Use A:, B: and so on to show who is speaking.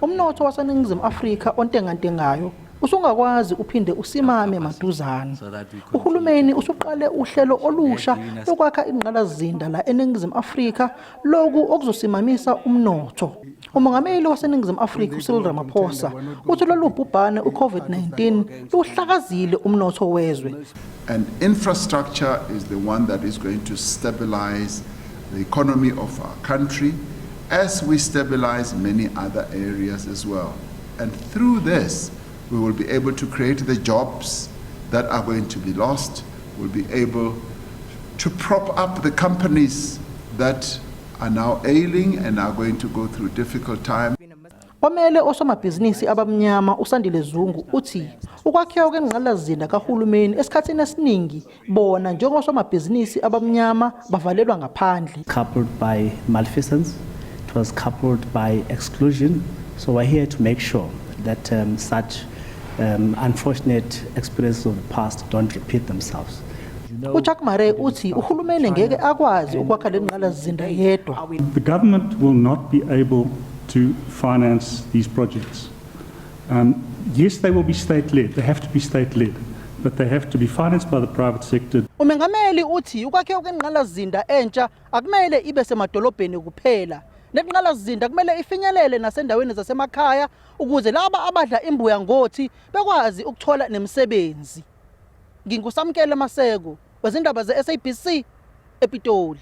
A: Umnotho waseNingizimu Afrika ontengantengayo usungakwazi uphinde usimame maduzane. Uhulumeni usuqale uhlelo olusha lokwakha ingqalasizinda la eNingizimu Afrika, loku okuzosimamisa umnotho. Umongameli waseNingizimu Afrika uCyril Ramaphosa uthi lolu bhubhane uCovid-19 luhlakazile umnotho wezwe.
B: And infrastructure is the one that is going to stabilize the economy of our country as we stabilize many other areas as well. And through this, we will be able to create the jobs that are going to be lost. We'll be able to prop up the companies that are now ailing and are going to go through difficult times.
A: Omele osomabhizinisi abamnyama uSandile Zungu uthi ukwakhiwa kwengqalasizinda kahulumeni esikhathini esiningi bona njengosomabhizinisi abamnyama bavalelwa ngaphandle.
C: Coupled by malfeasance, it was coupled by exclusion. So we're here to make sure that such unfortunate experiences of the past don't repeat themselves.
A: UJack Mare uthi uhulumeni ngeke akwazi ukwakha le ngqalasizinda yedwa.
D: The government will not be able to finance these projects. Yes, they will be state-led. They have to be state-led, but they have to be financed by the private sector.
A: Umengameli uthi ukwakhiwa kwengqalasizinda entsha akumele ibe semadolobheni kuphela. Lengqalasizinda kumele ifinyelele nasendaweni zasemakhaya ukuze laba abadla imbuya ngothi bekwazi ukuthola nemisebenzi. NginguSamkele Maseko wezindaba ze-SABC ePitoli.